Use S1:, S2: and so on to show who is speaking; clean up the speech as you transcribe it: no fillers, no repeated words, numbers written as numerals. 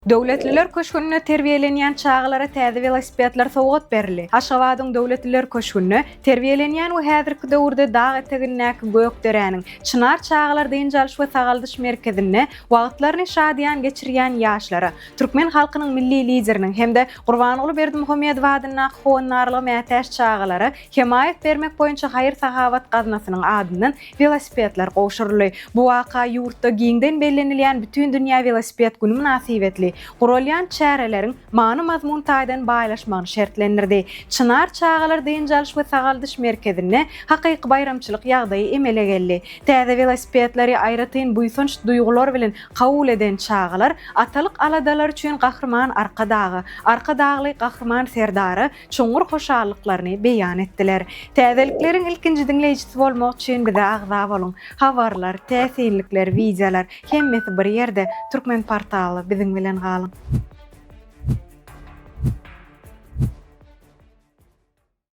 S1: Döwletliler köşgünde terbiýelenýän çagalara täze welosipedler sowgat berildi. Aşgabadyň Döwletliler köşgünde terbiýelenýän we häzirki döwürde dag etegindäki Gökderäniň Çynar çagalar dynç alyş we sagaldyş merkezinde wagtlaryny şadyýan geçirýän ýaşlara türkmen halkynyň Milli Lideriniň hem-de Gurbanguly Berdimuhamedow adyndaky Howandarlyga mätäç çagalara hemaýat bermek boýunça haýyr-sahawat gaznasynyň adyndan welosipedler gowşuryldy. Bu waka ýurtda giňden bellenilýän Bütindünýä welosiped güni mynasybetli guralýan çäreleriň many-mazmun taýdan baýlaşmagyny şertlendirdi. Çynar çagalar dynç alyş we sagaldyş merkezinde hakyky baýramçylyk ýagdaýy emele geldi. Täze welosipedleri aýratyn buýsanç duýgular bilen kabul eden çagalar atalyk aladalary üçin Gahryman Arkadaga, Arkadagly Gahryman Serdara çuňňur hoşallyklaryny beýan etdiler. Täzelikleriň ilkinji diňleýjisi bolmak üçin bize agza boluň! Habarlar, täsinlikler, wideolar, hemmesi bir ýerde, Turkmenportally biziň bilen galyň!